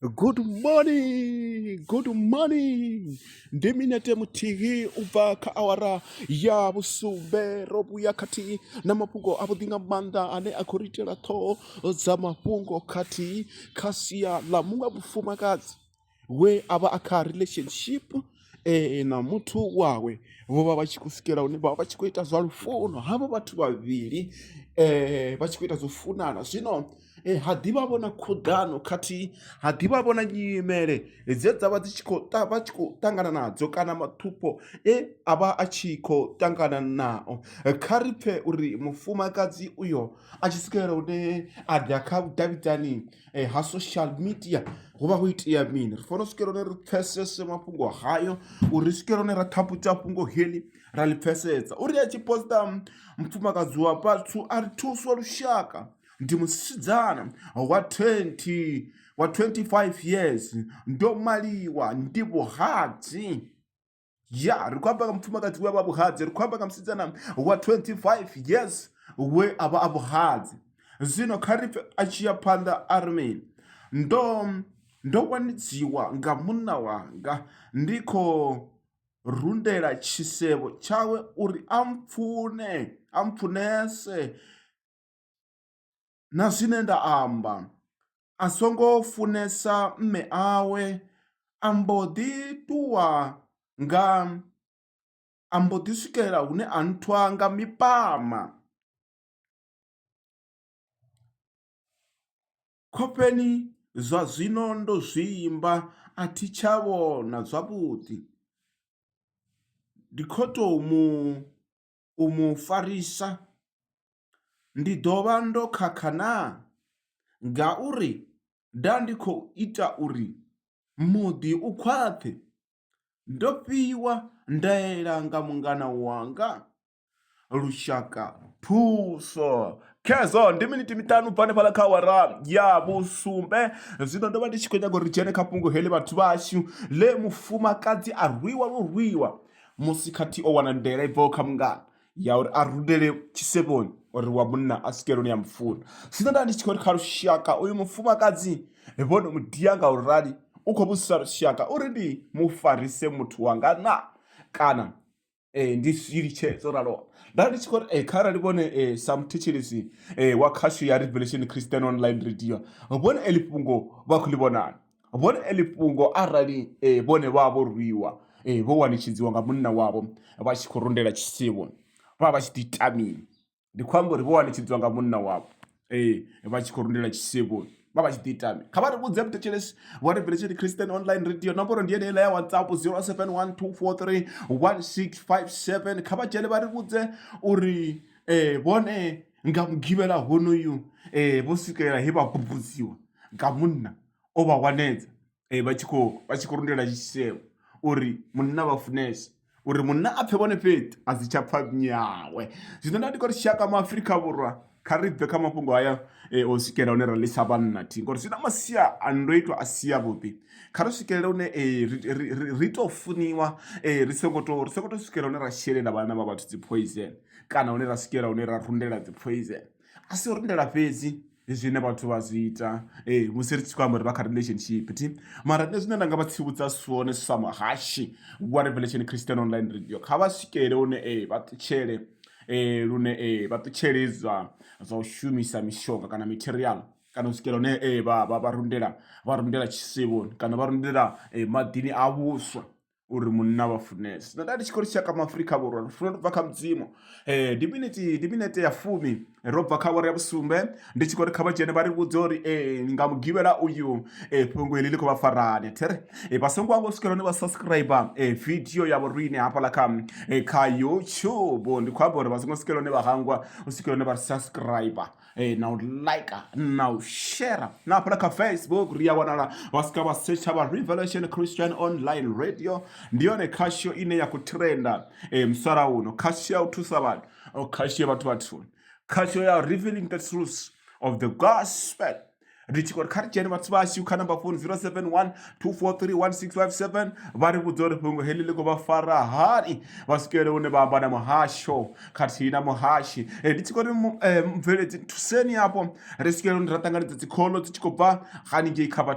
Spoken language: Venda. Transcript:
Good morning, good morning. Ndi minete muthihi u bva kha awara ya vhusumbe ro vhuya khathihi na mafhungo avhuḓi nga maanḓa ane a khou ri itela ṱhoho dza mafhungo khathihi kha sia ḽa muṅwe mufumakadzi we a vha a kha relationship na muthu wawe vho vha vha tshi khou swikela hune vha vha tshi khou ita zwa lufuno havho vhathu vhavhili vha tshi khou ita zwa u funana zwino. Ha ḓivha vho na khuḓano khathihi ha ḓivha vho na nyimele dze dza vha dzi tshi khou vha tshi khou ṱangana nadzo kana maṱhupho e a vha a tshi khou ṱangana nao. Kha ri pfhe uri mufumakadzi uyo a tshi swikelela hune a ḓa kha vhudavhidzani ha social media hu vha ho itea mini, ri fanela u swikelela hune ri pfhesese mafhungo hayo uri ri swikelela hune ra ṱhaphudza fhungo heḽi ra ḽi pfhesesa uri a tshi poster mufumakadzi wa vhathu a ri thuso lushaka. Ndi musidzana wa 20 wa 25 years ndo maliwa ndi vhuhadzi ya ri khou amba nga mufumakadzi we a vha vhuhadzi ri khou amba nga musidzana wa 25 years we a vha a vhuhadzi zwino kha ri pfe a tshi ya phanḓa a ri mini ndo ndo wanidziwa nga munna wanga ndi khou rundela tshisevho tshawe uri a mpfune a mpfunese Na zwine nda amba, a songo funesa mme awe, a mbo ḓi ṱuwa nga, a mbo ḓi swikela hune a nthwa nga mipama. Khofheni zwa zwino ndo zwimba a thi tsha vhona zwavhuḓi, ndi khou tou mu u mu farisa ndi ḓo vha ndo khakha naa? Ngauri nda ndi khou ita uri muḓi u khwaṱhe, ndo fhiwa ndaela nga mungana wanga. Lushaka thuso. Khezwo ndi miniti miṱanu ubva hanefhaḽa kha awara ya vhusumbe zwino ndo vha ndi tshi khou nyaga uri ri dzhene kha fhungo heḽi vhathu vhashu ḽe mufumakadzi a rwiwa lwo rwiwa musi khathi o wana ndaela i bvaho kha mungana ya uri a rudele tshisevhoni uri wa munna a swikele hune ya mufuna zwino nda ndi tshi khou ri kha lushaka uyu mufumakadzi vho no mu dia nga u rali u khou vhudzisa lushaka uri ndi mufarise muthu wanga na kana ndi zwi litshe zwo raloho nda ndi tshi khou ri kharali vhone sa muthetshelesi wa khasho ya Revelation Christian Online Radio vhone eḽi fhungo vha khou ḽi vhonani. Vhone eḽi fhungo arali vhone vha vho rwiwa vho wanetshedziwa nga munna wavho vha tshi khou rundela tshisevho vha vha tshi ḓi ita mini, ndi khou amba uri vho wanetshedziwa nga munna wavho vha tshi khou rundela tshisevho vha vha tshi ḓi ita mini. Kha vha ri vhudze muthetshelesi wa Revelation Christian Online Radio nomboro ndi yeneiḽa ya WhatsApp 0712431657 kha vha dzhene vha ri vhudze uri vhone nga mugivhela honoyu vho swikelela he vha bubudziwa nga munna o vha wanedza vha tshi khou vha tshi khou rundela tshisevho uri munna vha funese uri munna a pfhe vhone fhedzi a si tsha pfha nyawe. Zwino nda ndi khou ri shaka ma Afrika Vhurwa kha ri bve kha mafhungo haya o swikela hune ra ḽisa vhanna thi ngori zwi na masia a ndo itwa a si avhuḓi. Kha ri swikelele hune ri tou funiwa ri songo tou ri songo tou swikelela hune ra shelela vhana vha vhathu dzi poison kana hune ra swikelela hune ra rundela dzi poison a si u rundela fhedzi zwine vhathu vha zwi ita ee musi ri tshi khou amba uri vha kha relationship thi mara nṋe zwine nda nga vha tsivhudza zwone sa muhashi wa Revelation Christian Online Radio kha vha swikele hune ee vha ṱutshele lune vha ṱutshele zwa zwa u shumisa mishonga kana material kana u swikela hune ee vha vha vha rundela vha rundela tshisevhoni kana vha rundela maḓini a vhuswa. uri munna vha funese. Zwino nda ndi tshi khou ri tshi ya kha maAfurika Vhurwa lufuno lu bva kha mudzimu ndi minete ndi minete ya fumi ro bva kha awara ya vhusumbe ndi tshi khou ri kha vha dzhene vha ri vhudze uri nga mugivhela uyu fhungo heḽi ḽi khou vha fara hani there vha songo hangwa u swikela hune vha subscriber video ya vhorine hafhaḽa kha kha YouTube ndi khou amba uri vha songo swikela hune vha hangwa u swikela hune vha subscriber na u like na u share na hafhaḽa kha Facebook ri a wanala vha swika vha setsha vha Revelation Christian Online Radio ndi yone khasho ine ya khou trenda musalauno khasho ya u thusa vhathu khasho ya vhathu vhathuni khasho ya revealing the truth of the gospel ndi tshi khou ri kha ri dzhene vhathu vhashu kha number phone 071 243 1657 vha ri vhudza uri fhungo heḽi ḽi khou vha fara hani vha swikele hune vha amba na muhasho khathihi na muhashi eh, ndi tshi khou ri eh, mubveledzi thuseni hafho ri swikele hune ra ṱanganedza dzikholo dzi tshi khou bva haningei kha vhathu.